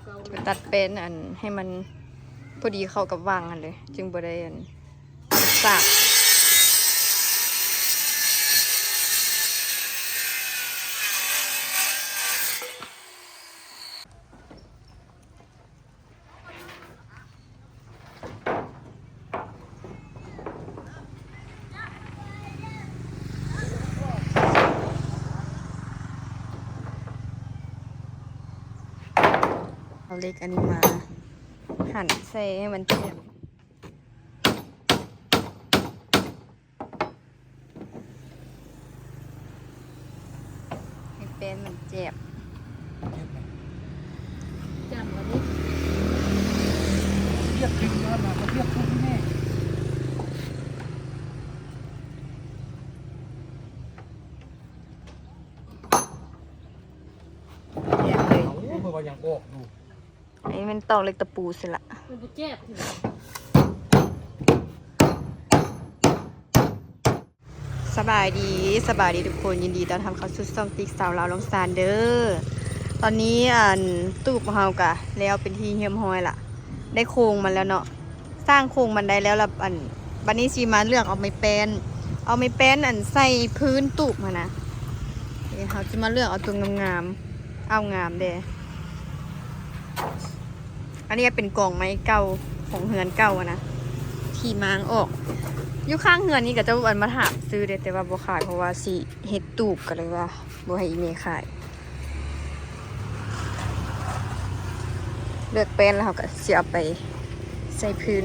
ໄປຕັດແປ້ນອັນໃຫ້ມັນພໍດີເຂົ້າກັບຫວ່າງຫັ້ນເລີຍ ຈຶ່ງບໍ່ໄດ້ອັນສາກ. ເອົາເຫຼັກອັນນີ້ມາຫັນໃສ່ໃຫ້ມັນແຈບ. ໃຫ້ແປ້ນມັນແຈບ. ແຈບແລ້ວນີ້ ລຽບເປັນຢູ່ຫັ້ນນະ ລຽບທຸກນີ້. ແຈບເລີຍ. ໂອ້ ເພິ່ນວ່າຍັງອອກຢູ່. ອັນນີ້ແມ່ນຕອກເຫຼັກຕະປູຊິລະ. ມັນບໍ່ແຈບ. ສະບາຍດີ ສະບາຍດີທຸກຄົນ ຍິນດີຕ້ອນຮັບເຂົ້າສູ່ຊ່ອງຕິກສາວລາວລົງຊານເດີ. ຕອນນີ້ອັນ ຕູບເຮົາກະແລ້ວເປັນທີ່ຮຽບຮ້ອຍລະ ໄດ້ໂຄງມັນແລ້ວເນາະ. ສ້າງໂຄງມັນໄດ້ແລ້ວລະ ອັນ ບັດນີ້ຊິມາເລືອກເອົາໄມ້ແປ້ນ ເອົາໄມ້ແປ້ນອັນໃສ່ພື້ນຕູບຫັ້ນນະ. ເອີ ເຮົາຊິມາເລືອກເອົາຕົວງາມໆ ເອົາງາມເດ້. ອັນນີ້ເປັນກອງໄມ້ເກົ່າຂອງເຮືອນເກົ່າຫັ້ນນະ ທີ່ມ້າງອອກ. ຢູ່ຂ້າງເຮືອນນີ້ເຂົາເຈົ້າອັນມາຖາມຊື້ເດ້ ແຕ່ວ່າບໍ່ຂາຍ ເພາະວ່າຊິເຮັດຕູບ ກໍເລີຍວ່າບໍ່ໃຫ້ອີ່ແມ່ຂາຍ. ເລືອກແປ້ນແລ້ວເຮົາກໍຊິເອົາໄປໃສ່ພື້ນ.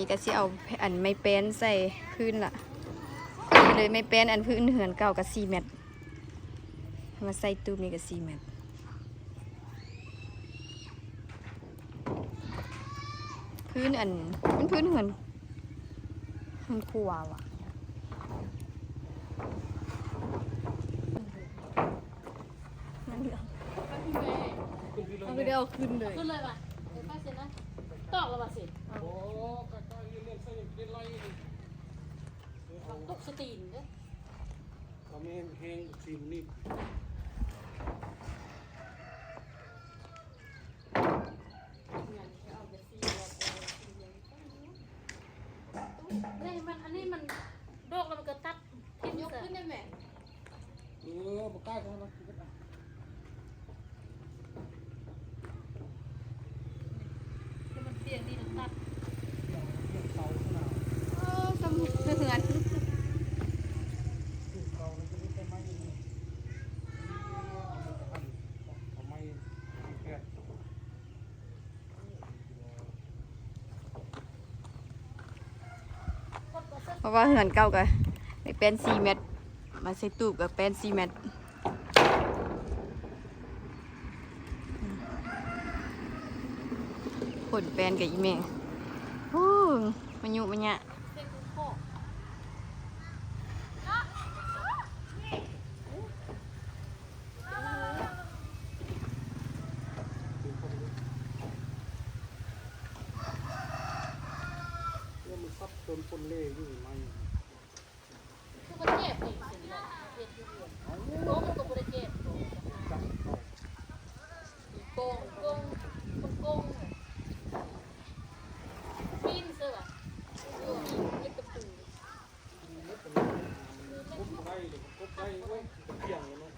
ນີ້ກໍຊິເອົາອັນໄມ້ແປ້ນໃສ່ພື້ນລະ ນີ້ເລີຍ ໄມ້ແປ້ນອັນພື້ນເຮືອນເກົ່າກໍສີ່ແມັດ ມາໃສ່ຕູບນີ້ກໍສີ່ແມັດ. ພື້ນອັນ ມັນພື້ນເຮືອນ ເຮືອນຄົວຫວາ? ເອົາໄປເດີ ເອົາຂຶ້ນເລີຍ ຂຶ້ນເລີຍຫວາ? ເອີ ໄປເສັນນະ ຕອກແລ້ວຫວາເສັນ? ໂອ້ ກະກະຢູ່ເລື່ອງໃສ່ເປັນໄລ ຕົກສະຕີນເດີ ກໍແມ່ນແຮງຊິມນີ້. ນີ້ມັນ ອັນນີ້ມັນດອກແລ້ວມັນກໍຕັດຖິ້ມ ຍົກຂຶ້ນໄດ້ແມ່. ເອີ ບໍ່ກ້າເຂົ້າມາ ແຕ່ມັນປ່ຽນນີ້ມັນຕັດ ເອີ ສຳເຮືອນ ເພາະວ່າເຮືອນເກົ່າກໍໄດ້ແປ້ນສີ່ແມັດ ມາໃສ່ຕູບກໍແປ້ນສີ່ແມັດ ຂົນແປ້ນກັບອີ່ແມ່ ໂອ້ ມະຍຸມະຍະ. ເອີ ມັນສັບຈົນປົນເລຢູ່ໃໝ່ ຄືມັນແຈບເອງຊັ້ນແຫຼະ ເຮັດຢູ່ເຮືອນ ໂຕມັນກໍບໍ່ໄດ້ແຈບໂຕ ໂກງ ໂກງ ໂກງ ປີ້ນເຊີຫວາ ເຮັດກະປູ ກົບໄດ້ ກົບໄດ້ ໂອ້ຍ ກຽງເນາະ.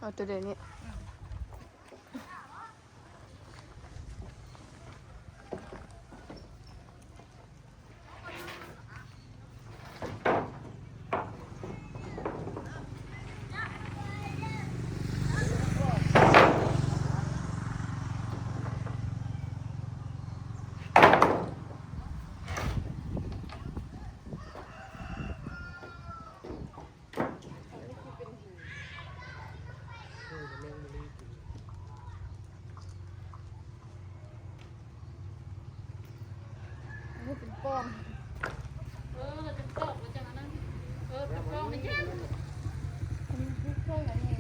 ເອົາໂຕໃດນີ້? ເອີ ແມງມະລີກິນ ອັນນີ້ເປັນກ້ອນ ເອີ ເປັນກ້ອນ ວ່າຈັ່ງອັນນັ້ນ ເອີ ເປັນກ້ອນນີ້ ອັນນີ້ຄືເຄື່ອງອັນນີ້.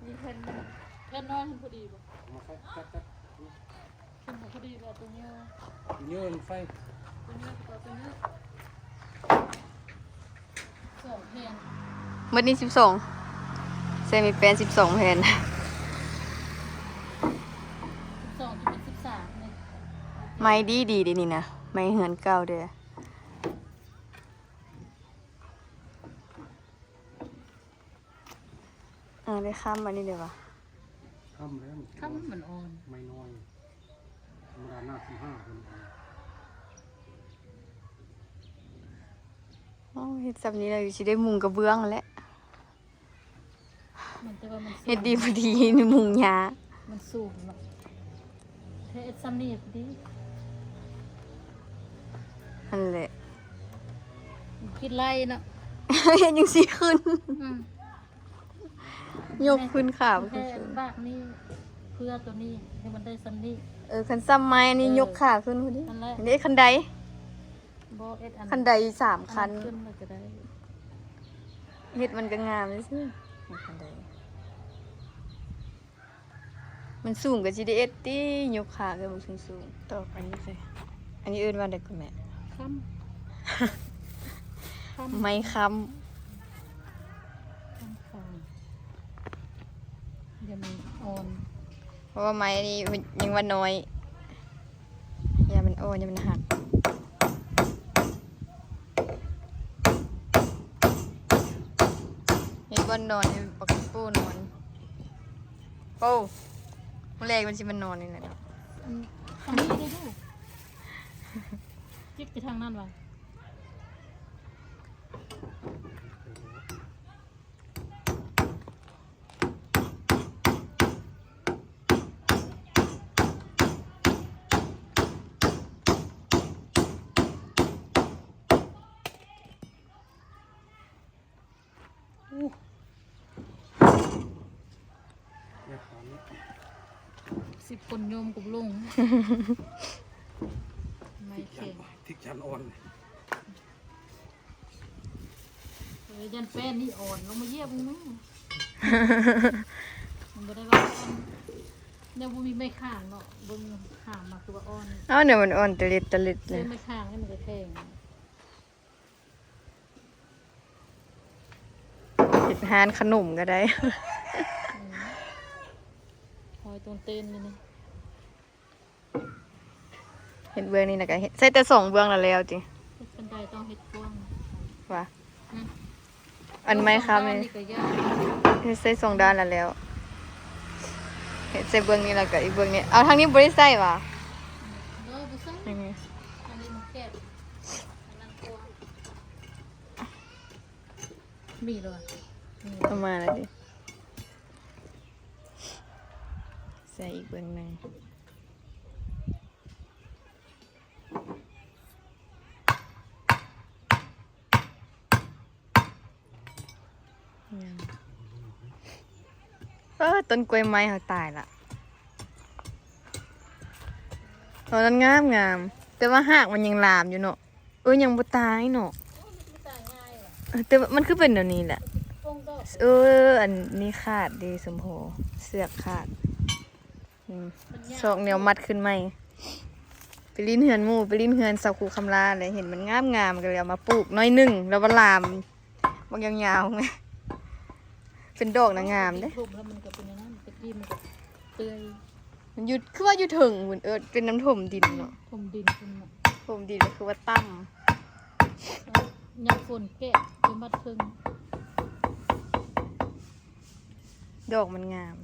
ມີແຜ່ນໜຶ່ງ ແຜ່ນນ້ອຍຫັ້ນພໍດີບໍ່? ເອົາມາໃສ່ ຈັດ ຈັດ ຂຶ້ນມາ ເຍອະໄຟ ເຍອະ ສອງແຜ່ນ ໝົດນີ້ສິບສອງ ໃສ່ໄມ້ແປ້ນສິບສອງແຜ່ນ ສິບສອງຈະເປັນສິບສາມເລີຍ ໄມ້ດີໆເດ້ນີ້ນະ ໄມ້ເຮືອນເກົ່າເດ້. ອ່າ ໄດ້ຄ້ຳອັນນີ້ເດ້ຫວາ? ຄ້ຳແລ້ວ ຄ້ຳມັນອ່ອນ ໄມ້ນ້ອຍ ທຳມະດາໜ້າສິບຫ້າພຸ້ນ. ໂອ້ ເຮັດຊ່ຳນີ້ແລ້ວ ຊິໄດ້ມຸງກະເບື້ອງແຫຼະ. ມັນ ແຕ່ວ່າມັນສູງ ເຮັດດີພໍດີ ມຸງຫຍ້າ ມັນສູງເນາະ. ເຮັດຊ່ຳນີ້ພໍດີ ຫັ້ນແຫຼະ ຄິດໄລ່ເນາະ ເຮັດຈັ່ງຊີ້ຂຶ້ນ ອືມ ຍົກຂຶ້ນຂາຂຶ້ນ ແຄ່ບາກນີ້ ເພື່ອໂຕນີ້ໃຫ້ມັນໄດ້ຊ່ຳນີ້. ເອີ ຄັນຊ່ຳໄມ້ນີ້ ເອີ ຍົກຂາຂຶ້ນພຸ້ນເດ້ ຫັ້ນແຫຼະ ເດ້ ຄັນໄດ ບໍ່ ເຮັດອັນ ຄັນໄດສາມ ອັນ ຄັນ ຂຶ້ນມັນກະໄດ້ ເຮັດມັນກະງາມຊື່ໆ ຄັນໄດ ມັນສູງກະຊິໄດ້ເຮັດຕິ ຍົກຂາຂຶ້ນສູງໆ. ຕອກອັນນີ້ໃສ່ ອັນນີ້ເອີ້ນວ່າໃດກະແມ່? ຄ້ຳ ຄ້ຳ ໄມ້ຄ້ຳ ຄ້ຳຄາ ຢ່າມັນອ່ອນ ເພາະວ່າໄມ້ນີ້ຍັງວ່ານ້ອຍ ຢ່າມັນອ່ອນ ຢ່າມັນຫັກ. ເຮັດບ່ອນນອນໃຫ້ບັກໂປ້ນອນ. ໂປ້ ມື້ແລງມັນຊິມານອນນີ້ແຫຼະເນາະ. ອືມ ທາງນີ້ເດ້ລູກ ຈິກໄປທາງນັ້ນວ່າ. ສິບຄົນໂຍມກັບຫຼົງ ໄມ້ແຂງ ທິກຈັນ ທິກຈັນອ່ອນ. ເອີ ຢ້ານແປ້ນນີ້ອ່ອນ ລົງມາຢຽບເບິ່ງແມ່. ມັນບໍ່ໄດ້ວ່າ ແນວບໍ່ມີໄມ້ຄ້າງເນາະ ເບິ່ງຂ້າມມາຄືວ່າອ່ອນ. ເອົາ ແນວມັນອ່ອນຕະລິດຕະລິດເລີຍ ຊື້ໄມ້ຄ້າງນີ້ມັນກະແພງ. ເຮັດຮ້ານຂະໜົມກະໄດ້ ອືມ ຫ້ອຍໂຕນເຕັ້ນຢູ່ນີ້. ເຮັດເບື້ອງນີ້ແລ້ວກະເຮັດ ໃສ່ແຕ່ສອງເບື້ອງລະແລ້ວຕິ? ເຮັດຈັ່ງໃດຕ້ອງເຮັດກວ້າງ ວ່າ ອືມ ອັນໄມ້ຄ້ຳນີ້ ເຮັດໃສ່ສອງດ້ານລະແລ້ວ ເຮັດໃສ່ເບື້ອງນີ້ລະກະອີກເບື້ອງນີ້. ເອົາ ທາງນີ້ບໍ່ໄດ້ໃສ່ຫວາ? ບໍ່ ບໍ່ໃສ່ ອັນນີ້ມັນແຄບ ອັນນັ້ນກວ້າງ ມີແລ້ວຫວາ? ມີ ເອົາມາແລ້ວຕິ? ໃສ່ອີກເບື້ອງໜຶ່ງ. ເອີ ຕົ້ນກ້ວຍໄມ້ເຮົາຕາຍລະ ຕອນນັ້ນງາມໆ ແຕ່ວ່າຮາກມັນຍັງລາມຢູ່ເນາະ. ເອີ ຍັງບໍ່ຕາຍເນາະ ເອີ ແຕ່ວ່າມັນຄືເປັນແນວນີ້ແຫຼະ. ເອີ ອັນນີ້ຂາດເດ ສົມໂພ ເຊືອກຂາດ. ອືມ ຊອກແນວມັດຄືນໃໝ່. ໄປຫຼິ້ນເຮືອນໝູ່ ໄປຫຼິ້ນເຮືອນສາວຄູຄຳລາແຫຼະ ເຫັນມັນງາມໆ ກະເລີຍເອົາມາປູກໜ້ອຍໜຶ່ງ ແລ້ວວ່າລາມບັກຍາວໆ ເປັນດອກນະງາມເດ້. ຖົມແລ້ວມັນກະເປັນອັນນັ້ນ ຕະກີ້ມັນກະເປື່ອຍ ມັນຢູ່ ຄືວ່າຢູ່ເທິງພຸ້ນ ເອີ ເປັນນ້ຳຖົມດິນເນາະ ຖົມດິນພຸ້ນເນາະ ຖົມດິນກະຄືວ່າຕ່ຳ. ຍາມຝົນແກະໄປມັດເທິງ ດອກມັນງາມ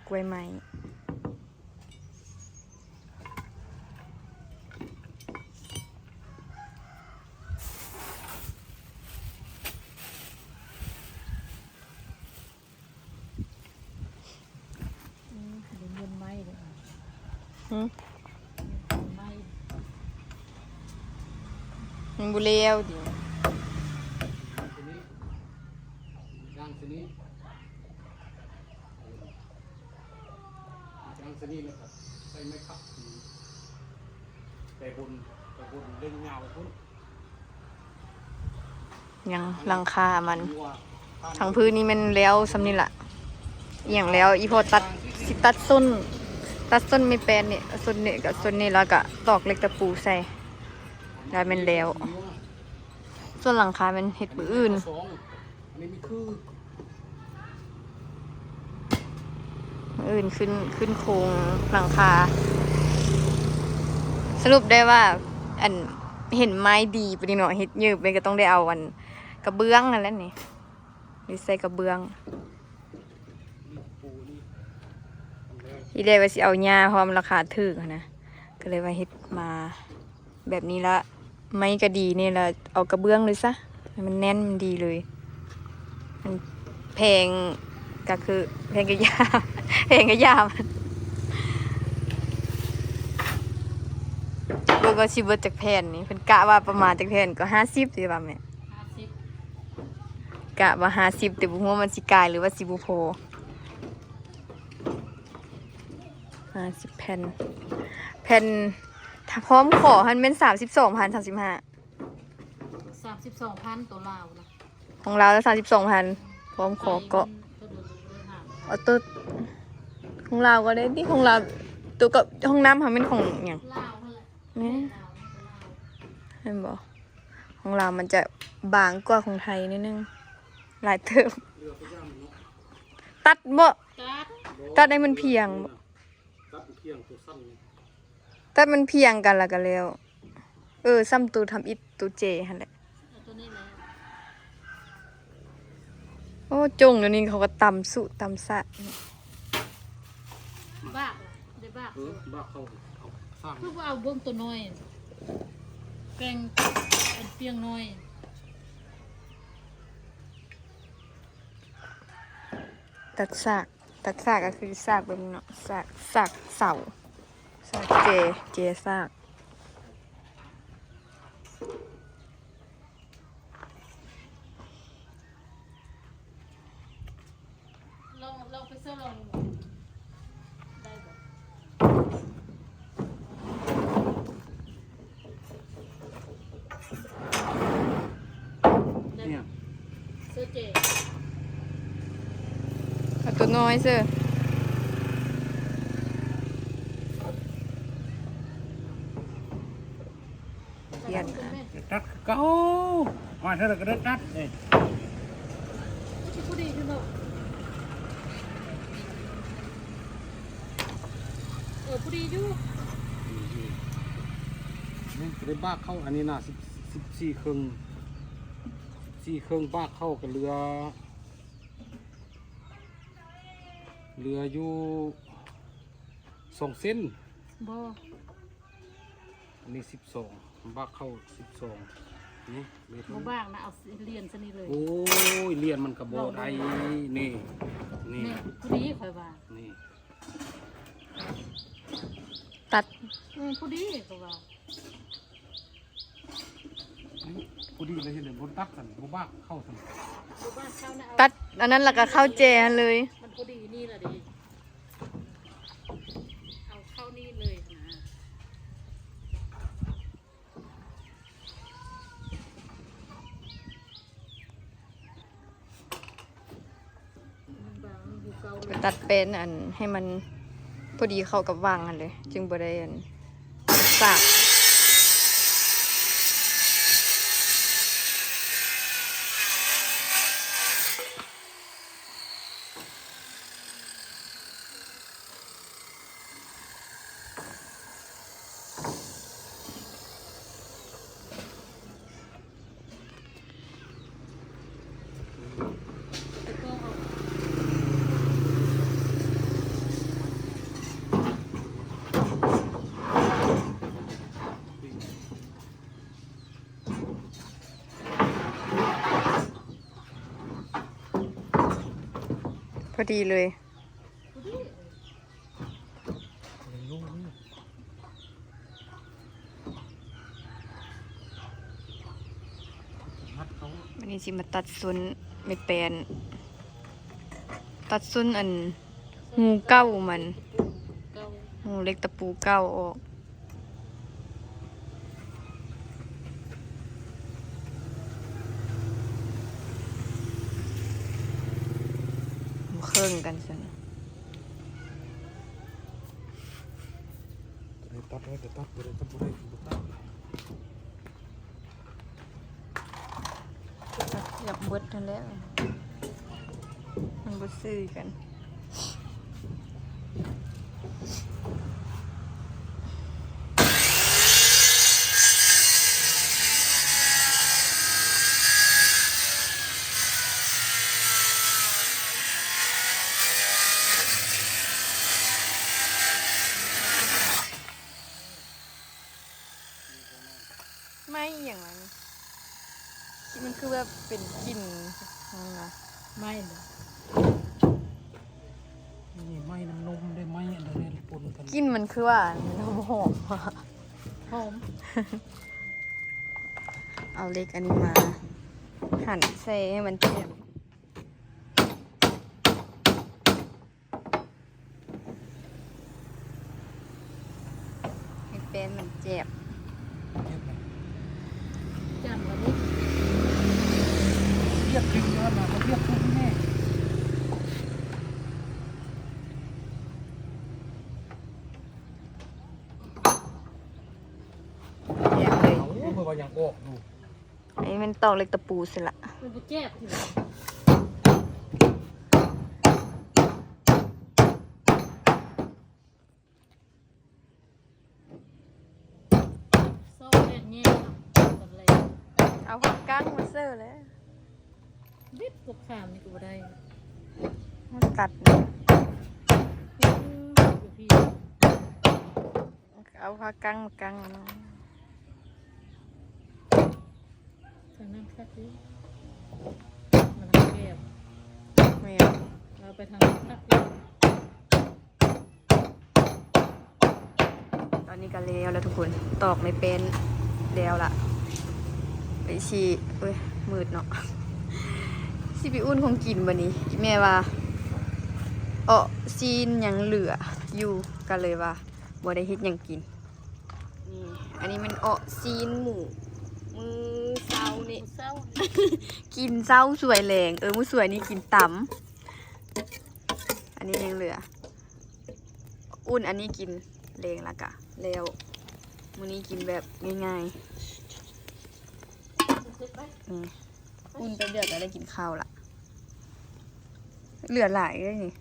ກ້ວຍໄມ້. ອືມ ເປັນເຮືອນໄມ້ເດ້ ຫື ເຮືອນໄມ້ ມັນບໍ່ແລ້ວຕິ? ຫຼັງຈາກນີ້ແລ້ວກະໃສ່ໄມ້ຂັບ ໄປບົນ ໄປບົນເລື່ອງຍາວພຸ້ນ ຍັງຫຼັງຄາມັນ ທັງພື້ນນີ້ແມ່ນແລ້ວຊ່ຳນີ້ລະ ອີ່ຫຍັງແລ້ວ ອີ່ພໍ່ຕັດ ຊິຕັດສົ້ນ ຕັດສົ້ນໄມ້ແປ້ນນີ້ ສົ້ນນີ້ກັບສົ້ນນີ້ ແລ້ວກໍຕອກເຫຼັກຕະປູໃສ່ ແລ້ວແມ່ນແລ້ວ. ສ່ວນຫຼັງຄາແມ່ນເຮັດມື້ອື່ນ. ມື້ອື່ນຂຶ້ນ ຂຶ້ນໂຄງຫຼັງຄາ. ສະຫຼຸບໄດ້ວ່າ ອັນ ເຫັນໄມ້ດີປານນີ້ເນາະ ເຮັດເຍີບໄປ ກໍຕ້ອງໄດ້ເອົາ ອັນ ກະເບື້ອງນັ້ນແຫຼະນີ້ ຫຼືໃສ່ກະເບື້ອງ. ທີແລກວ່າຊິເອົາຫຍ້າ ເພາະວ່າມັນລາຄາຖືກຫັ້ນນະ ກໍເລີຍວ່າເຮັດມາແບບນີ້ລະ. ໄມ້ກໍດີນີ້ລະ ເອົາກະເບື້ອງເລີຍຊະ ໃຫ້ມັນແໜ້ນ ມັນດີເລີຍ. ມັນແພງກໍຄື ແພງກະຢ່າ ແພງກະຢ່າມັນ. ເບິ່ງວ່າຊິເບິດຈັກແຜ່ນນີ້ ເພິ່ນກະວ່າປະມານຈັກແຜ່ນກໍ ຫ້າສິບ ຕິວ່າແມ່? ຫ້າສິບ ກະວ່າຫ້າສິບ ແຕ່ບໍ່ຮູ້ວ່າມັນຊິກາຍ ຫຼືວ່າຊິບໍ່ພໍ. ຫ້າສິບແຜ່ນ ແຜ່ນ ຖ້າພ້ອມຂໍຫັ້ນແມ່ນ ສາມສິບສອງພັນ ສາມສິບຫ້າ ສາມສິບສອງພັນ ໂຕລາວນະ. ຂອງລາວ ສາມສິບສອງພັນ ພ້ອມຂໍເກາະ. ເອົາໂຕ ຂອງລາວກໍໄດ້ຕິ ຂອງລາວ ໂຕກັບຫ້ອງນ້ຳຫັ້ນແມ່ນຂອງຫຍັງ? ລາວຫັ້ນແຫຼະ ແມ່ນ ລາວ ແມ່ນບໍ່? ຂອງລາວມັນຈະບາງກວ່າຂອງໄທໜ້ອຍໜຶ່ງ ຫຼາຍເຕີບ. ຕັດບໍ່? ຕັດ ຕັດໃຫ້ມັນພຽງບໍ່? ຕັດພຽງໂຕສັ້ນນີ້ ຕັດມັນພຽງກັນລະກະແລ້ວ. ເອີ ຊ້ຳໂຕທຳອິດ ໂຕເຈຫັ້ນແຫຼະ. ເອົາໂຕນີ້ແຫຼະ. ໂອ້ ຈົ່ງດຽວນີ້ເຂົາກໍຕຳສຸຕຳສະ ບາກ ໄດ້ບາກ ເອີ ບາກເຂົາ ເອົາສ້າງ ຄືບໍ່ເອົາເບິ່ງໂຕນ້ອຍ ແປງອັນປ່ຽງນ້ອຍ. ຕັດສາກ ຕັດສາກກໍຄືສາກແບບນີ້ເນາະ ສາກ ສາກເສົາ ສາກເຈ ເຈສາກ. ລອງ ລອງໄປເຊື່ອລອງ ໄດ້ບໍ່? ເອີຍ ເຊື່ອເຈ ເອົາໂຕນ້ອຍເຊື່ອ. ປ່ຽນ ຕັດຄືເກົ່າ ມາເທື່ອໃດກໍໄດ້ຕັດເດ້. ຊິພໍດີຢູ່ເນາະ ເອີ ພໍດີຢູ່ ນີ້ກໍໄດ້ບາກເຂົ້າ ອັນນີ້ນະ ສິບ ສິບສີ່ເຄິ່ງ ສິບສີ່ເຄິ່ງ ບາກເຂົ້າກໍເຫຼືອ ເຫຼືອຢູ່ສອງເຊັນ ບໍ່. ອັນນີ້ສິບສອງ ບາກເຂົ້າສິບສອງ ນີ້ເລີຍ ບໍ່ບາກນະ ເອົາຫຼຽນຊະນີ້ເລີຍ. ໂອ້ຍ ຫຼຽນມັນກໍບໍ່ໄດ້ ນີ້ ນີ້ ນີ້ ພໍດີຂ້ອຍວ່າ ນີ້ ຕັດ ອືມ ພໍດີຂ້ອຍວ່າ ພໍດີເລີຍ ເຮັດໃດບໍ່ຕັດຊັ້ນ ບໍ່ບາກເຂົ້າຊັ້ນ ບໍ່ບາກເຂົ້ານະ ເອົາ ຕັດອັນນັ້ນແລ້ວກໍເຂົ້າແຈຫັ້ນເລີຍ ມັນພໍດີນີ້ລະເດ້. ເອົາເຂົ້ານີ້ເລີຍນະ ມັນບາງຢູ່ເກົ່າເລີຍ ຕັດແປນອັນໃຫ້ມັນພໍດີເຂົ້າກັບຫວ່າງຫັ້ນເລີຍ ຈຶ່ງບໍ່ໄດ້ອັນສາກ. ພໍດີເລີຍ ວັນນີ້ຊິມາຕັດສົ້ນໄມ້ແປ້ນ ຕັດສົ້ນອັນ ຮູເກົ່າມັນ ເກົ່າ ຮູເຫຼັກຕະປູເກົ່າອອກ ເຄິ່ງກັນຊັ້ນ. ຕັດໄດ້ກໍຕັດ ບໍ່ໄດ້ກໍບໍ່ໄດ້ ກໍບໍ່ຕັດ. ເກືອບເບິດຫັ້ນແຫຼະ ມັນບໍ່ຊື່ກັນ. ໄໝ້ອີ່ຫຍັງວະນີ້? ມັນຄືແບບເປັນກິ່ນຫຍັງວະ? ໄໝ້ເນາະ ນີ້ໄໝ້ນ້ຳນົມເດ້ ໄໝ້ອັນໃດເດ້ ປົນກັນ. ກິ່ນມັນຄືວ່າມັນຫອມ ຫອມ. ເອົາເຫຼັກອັນນີ້ມາຫັນໃສ່ໃຫ້ມັນແຈບ. ໃຫ້ແປ້ນມັນແຈບ ແຈບໄປ ຈັ່ງລະນີ້ ວຽກຂຶ້ນຍ້ອນວ່າເຂົາວຽກຂຶ້ນແນ່. ແຈບເລີຍ ເອົາ ເພິ່ນວ່າຍັງອອກຢູ່. ອັນນີ້ແມ່ນຕອກເຫຼັກຕະປູຊິລະ ມັນບໍ່ແຈບຕິ ຊອກແບບແຍງເນາະ ເອົາພາກກ້າງມາເສີແຫຼະ ເດັດກົບຂາມນີ້ກໍບໍ່ໄດ້ ມັນຕັດ ເອີ ຢູ່ພີ້. ເອົາພາກກ້າງມາກ້າງເນາະ ທາງນັ້ນຄັກຢູ່ ມັນແຄບ ແມ່ນ ເອົາໄປທາງນັ້ນຄັກຢູ່. ຕອນນີ້ກໍແລ້ວລະທຸກຄົນ ຕອກໃນແປ້ນແລ້ວລະ ໄປຊິ ເອີຍ ມືດເນາະ ຊິໄປອຸ່ນຂອງກິນບັດນີ້. ອີ່ແມ່ວ່າເອາະຊີ້ນຍັງເຫຼືອຢູ່ ກໍເລີຍວ່າ ບໍ່ໄດ້ເຮັດຫຍັງກິນ. ນີ້ ອັນນີ້ແມ່ນເອາະຊີ້ນໝູ ມື້ເຊົ້ານີ້ ມື້ເຊົ້າ ກິນເຊົ້າສວຍແລງ ເອີ ມື້ສວຍນີ້ກິນຕຳ ອັນນີ້ຍັງເຫຼືອ ອຸ່ນອັນນີ້ກິນແລງລະກະແລ້ວ. ມື້ນີ້ກິນແບບງ່າຍໆ ນີ້ ອຸ່ນແປັບດຽວກໍໄດ້ກິນເຂົ້າລະ. ເຫຼືອຫຼາຍເດ້ນີ້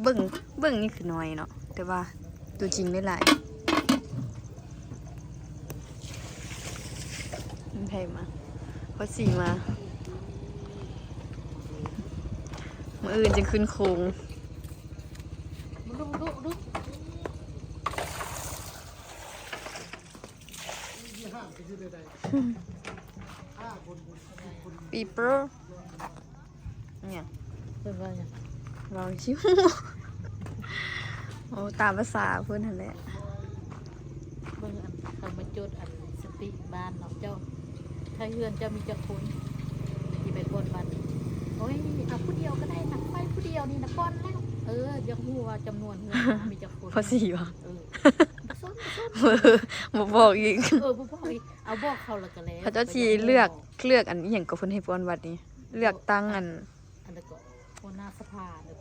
ເບິ່ງ ເບິ່ງນີ້ຄືນ້ອຍເນາະ ແຕ່ວ່າຕົວຈິງໄດ້ຫຼາຍ. ມັນໃຜມາ ພໍສີມາ ມື້ອື່ນຈຶ່ງຂຶ້ນໂຄງ. ປີເປີ ຫຍັງ ເພິ່ນວ່າຫຍັງ ເວົ້າຊິ ໂອ້ ຕາມພາສາເພິ່ນຫັ້ນແຫຼະ. ເບິ່ງອັນເຂົາມາຈົດອັນສະຕິບ້ານເນາະ ເຈົ້າ ໄທເຮືອນເຈົ້າມີຈັກຄົນທີ່ໄປປ່ອນບັດ? ໂອ້ຍ ເອົາຜູ້ດຽວກໍໄດ້ນະ ຂ້ອຍຜູ້ດຽວນີ້ນະປ່ອນແລ້ວ. ເອີ ຢາກຮູ້ວ່າຈຳນວນເຮືອນເຮົາມີຈັກຄົນ ພໍສີບໍ່? ເອີ ບໍ່ສົນ ບໍ່ສົນ ບໍ່ບອກອີກ ເອີ ບໍ່ບອກອີກ ເອົາບອກເຂົາແລ້ວກໍແລ້ວ. ເຂົາເຈົ້າຊິເລືອກ ເລືອກອັນອີ່ຫຍັງກໍເພິ່ນໃຫ້ປ່ອນບັດນີ້ ເລືອກຕັ້ງອັນ ອັນໃດກໍ ຫົວໜ້າສະພາເດີ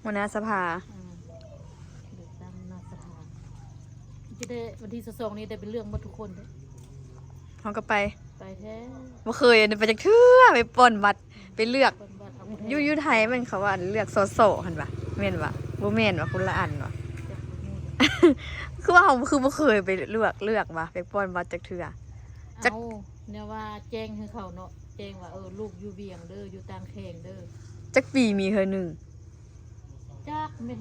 ຫົວໜ້າສະພາ ອືມ ເລືອກຕັ້ງຫົວໜ້າສະພາ ຈະໄດ້ວັນທີຊາວສອງນີ້ໄດ້ໄປເລືອກໝົດທຸກຄົນເດ້. ເຮົາກໍໄປ ໄປແທ້ ບໍ່ເຄີຍໄປຈັກເທື່ອ ໄປປ່ອນບັດ ໄປເລືອກ ຢູ່ ຢູ່ໄທແມ່ນເຂົາວ່າເລືອກ ສສ ຫັ້ນຫວາ ແມ່ນຫວາ ບໍ່ແມ່ນຫວາ ຄົນລະອັນຫວາ. ຄືວ່າເຮົາຄືບໍ່ເຄີຍໄປເລືອກ ເລືອກຫວາ ໄປປ່ອນບັດຈັກເທື່ອ. ຈັກ ເອົາແນວວ່າແຈ້ງໃຫ້ເຂົາເນາະ ແຈ້ງວ່າ ເອີ ລູກຢູ່ວຽງເດີ ຢູ່ຕ່າງແຂວງເດີ. ຈັກປີມີເທື່ອໜຶ່ງ? ຈັກແມ່ນ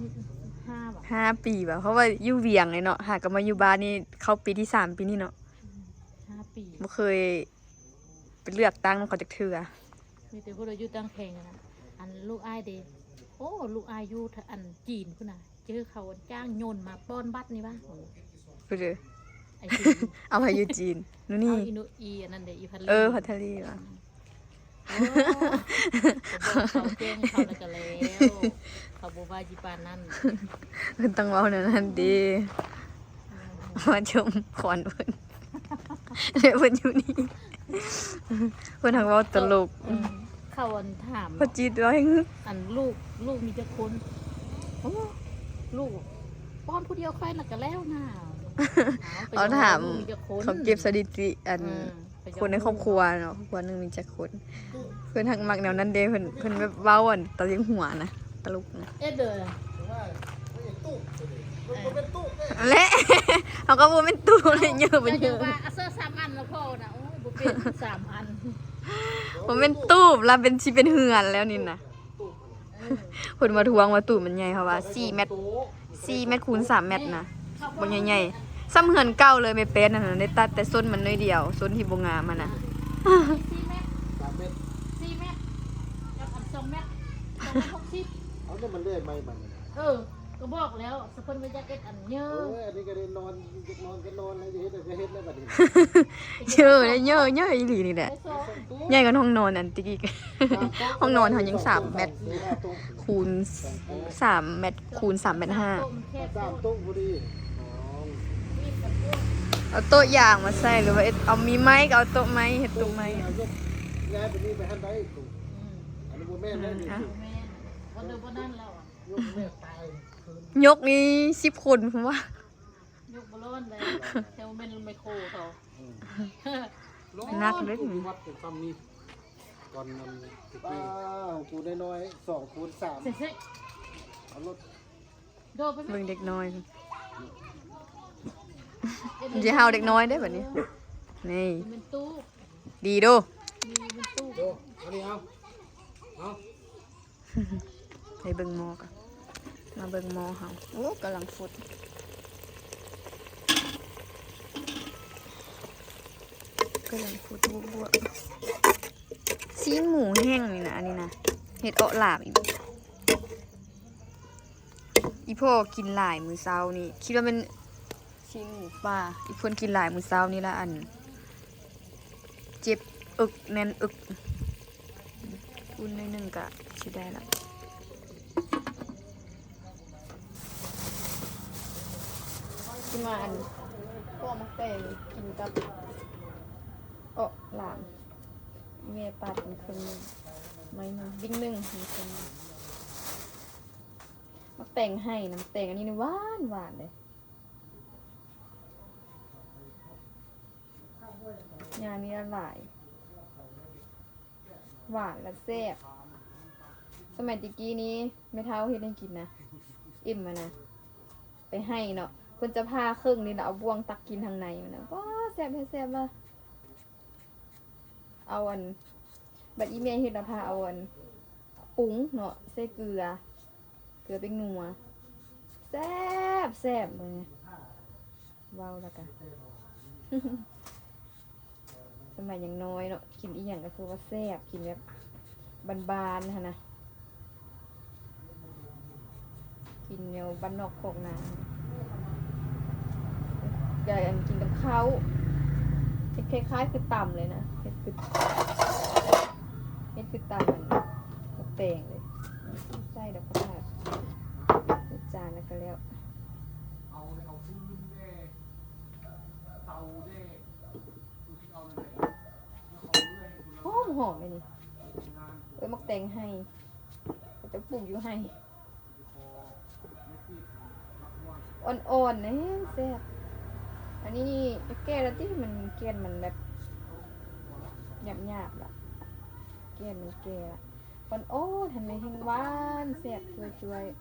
ຫ້າຫວາ ຫ້າປີຫວາ ເພາະວ່າຢູ່ວຽງເລີຍເນາະ ຫາກໍມາຢູ່ບ້ານນີ້ເຂົ້າປີທີສາມປີນີ້ເນາະ. ອືມ ຫ້າປີ ບໍ່ເຄີຍໄປເລືອກຕັ້ງນຳເຂົາຈັກເທື່ອ. ມີແຕ່ຜູ້ໃດຢູ່ຕ່າງແຂວງຫັ້ນນະ. ອັນລູກອ້າຍເດ ໂອ້ ລູກອ້າຍຢູ່ ທ- ອັນຈີນພຸ້ນນະ ເຈີເຂົາຈ້າງຍົນມາປ່ອນບັດນີ້ຫວາ. ຜູ້ໃດ? ໄອ້ຈີນ ເອົາໃຜຢູ່ຈີນ? ນູ່ນີ່ ເອົາອີນູ່ ອີອັນນັ້ນເດ ອີພັດລີ ເອີ ພັດທະລີຫວາ. ອືມ ໂອ້ ກໍບອກເຂົາແຈ້ງເຂົາແລ້ວກໍແລ້ວ ເຂົາບໍ່ວ່າຊິປານນັ້ນ. ເພິ່ນຕ້ອງເວົ້າແນວນັ້ນເດ ອືມ ມາຊົມຂວັນເພິ່ນ ແລະເພິ່ນຢູ່ນີ້ ເພິ່ນທັງເວົ້າຕະຫຼົກ. ເອີ ເຂົາອັນຖາມ ເຂົາຈີດວ່າ ອັນລູກ ລູກມີຈັກຄົນ? ໂອ້ ລູກປ້ອນຜູ້ດຽວຂ້ອຍນະກໍແລ້ວນະ. ເອົາ ເຮົາຖາມ ເຂົາເກັບສະຖິຕິ ອັນ ເອີ ຄົນໃນຄອບຄົວເນາະ ຄອບຄົວໜຶ່ງມີຈັກຄົນ. ເພິ່ນຮັກມັກແນວນັ້ນເດ້ ເພິ່ນ ເພິ່ນແບບເວົ້າ ອັນ ຕະລຶງຫົວນະ ຕະຫຼົກນະ ເອັດເດີ ແຫຼະ ເຮົາກໍບໍ່ແມ່ນຕູ້ເລີຍ ເຍີບໍ່ເຍີ ວ່າເອົາເສື້ອສາມອັນລະພໍນະ. ໂອ້ຍ ບໍ່ເປັນສາມອັນ ບໍ່ແມ່ນຕູບລະ ເປັນ ຊິເປັນເຮືອນແລ້ວນີ້ນະ. ເອີ ເພິ່ນມາທວງວ່າຕູບມັນໃຫຍ່ ເຮົາວ່າສີ່ແມັດ ສີ່ແມັດຄູນສາມແມັດນະ ບັກໃຫຍ່ໆ ສ່ຳເຮືອນເກົ່າເລີຍ. ແມ່ແປ້ນນັ້ນນະ ໄດ້ຕັດແຕ່ສົ້ນມັນໜ້ອຍດຽວ ສົ້ນທີ່ບໍ່ງາມຫັ້ນນະ. ສີ່ແມັດ ສາມແມັດ ສີ່ແມັດ ກັບອັນສອງແມັດ ສອງແມັດຫົກສິບ. ເອົາ ແລ້ວມັນເລື່ອຍໃໝ່ບັດນີ້. ເອີ ກໍບອກແລ້ວ ສະເພິ່ນວ່າຢາກເຮັດອັນເຍີ. ເອີ ອັນນີ້ກໍໄດ້ນອນ ຢາກນອນກໍນອນ ຢາກເຮັດກໍເຮັດແລ້ວບັດນີ້. ເຢີ ເຢີ ເຢີອີ່ຫຼີນີ້ແຫຼະ ໃຫຍ່ກວ່າຫ້ອງນອນອັນຕະກີ້. ຫ້ອງນອນເຮົາຍັງສາມແມັດຄູນສາມແມັດຄູນສາມແມັດຫ້າ. ສາມໂຕະພໍດີ. ເອົາໂຕະຢາງມາໃສ່ ຫຼືວ່າເຮັດ ເອົາມີໄມ້ກໍເອົາໂຕະໄມ້ ເຮັດໂຕະໄມ້. ເອົາຍົກຍ້າຍໄປນີ້ໄປຫັ້ນໄດ້. ອືມ ອັນນີ້ບໍ່ແມ່ນເດ້. ອືມ ອະ ບໍ່ແມ່ນ ບໍ່ເດີ ບໍ່ນັ້ນແລ້ວອະ. ຍົກແມ່ຕາຍຄືນ ຍົກນີ້ສິບຄົນພຸ້ນວ່າ. ຍົກບໍ່ລ້ອນເດ້ ແຕ່ວ່າແມ່ນແມັກໂຄເຂົາ. ອືມ ໜັກເດ້ ວັດກັນຊ່ຳນີ້ ຕອນນັ້ນຕະກີ້. ປ້າ ຂອງກູນ້ອຍໆ ສອງຄູນສາມ ເຊັກໆ ເອົາລົດ ໂດດໄປ ເບິ່ງເດັກນ້ອຍ ຢ່າເຮົາເດັກນ້ອຍເດ້ບັດນີ້. ນີ້ ມັນຕູ້ ດີໂດ ນີ້ມັນຕູ້ ໂດ ອັນນີ້ເອົາ ເອົາ. ໄປເບິ່ງໝໍ້ກ່ອນ ມາເບິ່ງໝໍ້ເຮົາ. ໂອ້ ກຳລັງຟົດ ກຳລັງຟົດບົວໆ. ຊີ້ນໝູແຫ້ງນີ້ນະ ອັນນີ້ນະ ເຮັດເອາະຫຼາບອີກ. ອີ່ພໍ່ກິນຫຼາຍມື້ເຊົ້ານີ້ ຄິດວ່າແມ່ນ ຊີ້ນໝູປ່າ ອີ່ເພິ່ນກິນຫຼາຍມື້ເຊົ້ານີ້ລະ ອັນ ເຈັບເອິກແໜ້ນເອິກ. ອຸ່ນໜ້ອຍໜຶ່ງກະຊິໄດ້ລະ ຊິມາອັນ ປອກໝາກແຕງກິນກັບເອາະຫຼາມ. ແມ່ປາດເປັນເຄິ່ງໜຶ່ງ ໄມ້ໜຶ່ງ ດິ້ງໜຶ່ງ ມີເຄິ່ງໜຶ່ງ. ໝາກແຕງໄຮ່ນະ ໝາກແຕງອັນນີ້ນີ້ຫວານໆເດ້. ຍານີ້ລະຫຼາຍ ຫວານລະແຊບ. ສະໄໝແຕ່ກີ້ນີ້ແມ່ເຖົ້າເຮັດໃຫ້ກິນນະ ເອັມຫັ້ນນະ ໄປໄຮ່ເນາະ ເພິ່ນຈະຜ່າເຄິ່ງນີ້ລະ ເອົາບ່ວງຕັກກິນທາງໃນມັນນະ. ວ້າ ແຊບແທ້ແຊບວ່າ. ເອົາອັນ ບັດອີ່ແມ່ເຮັດລະພາເອົາອັນ ປຸງເນາະ ໃສ່ເກືອ ເກືອແປ້ງນົວ ແຊບ ແຊບເລີຍ ເວົ້າລະກະ. ສະໄໝຍັງນ້ອຍເນາະ ກິນອີ່ຫຍັງກະຄືວ່າແຊບ ກິນແບບບ້ານໆຫັ້ນນະ. ກິນແນວບ້ານນອກຄອກນາ ກະອັນກິນກັບເຂົ້າ ເຮັດຄ້າຍໆຄືຕຳເລີຍນະ ເຮັດຄື ເຮັດຄືຕຳອັນໝາກແຕງເລີຍ. ໃສ່ດອກຜັກກາດ ໃສ່ຈານແລ້ວກະແລ້ວ. ຫອມໆ ເດນີ້ ເອີ ໝາກແຕງໄຮ່ ເຂົາເຈົ້າປູກຢູ່ໄຮ່ ອ່ອນໆ ແຮງແຊບ. ອັນນີ້ນີ້ແກ່ແລ້ວຕິ ມັນແກ່ນມັນແບບຫຍາບໆ ລະ ແກ່ນມັນແກ່ລະ ອ່ອນໆ ຫັ້ນແຫຼະ ແຮງຫວານແຊບ ຈ່ວຍໆ.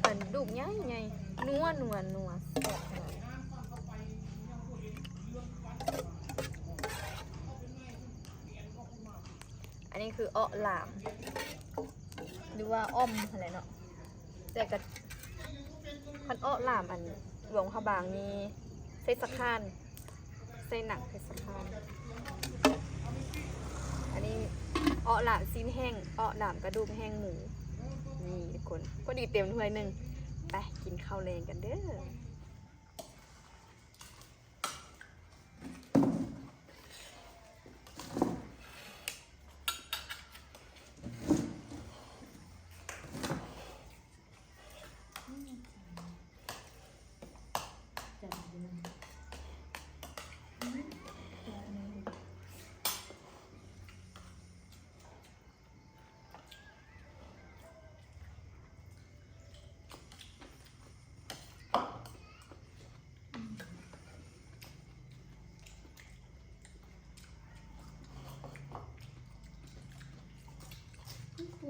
ອັນລູກໃຫຍ່ໆ ນົວໆໆ ແຊບຂະໜາດ. ອັນນີ້ຄືເອາະຫຼາມ ຫຼືວ່າອ່ອມຫັ້ນແຫຼະເນາະ. ແຕ່ກະ ຄັນເອາະຫຼາມອັນຫຼວງພະບາງນີ້ ໃສ່ສະຂ້ານ ໃສ່ໜັງ ໃສ່ສະຂ້ານ. ອັນນີ້ເອາະຫຼາມຊີ້ນແຫ້ງ ເອາະຫຼາມກະດູກແຫ້ງໝູ. ນີ້ທຸກຄົນ ພໍດີເຕັມຖ້ວຍໜຶ່ງ. ໄປກິນເຂົ້າແລງກັນເດີ. ອືມ ຈານເດີມ ຈານເດີມ.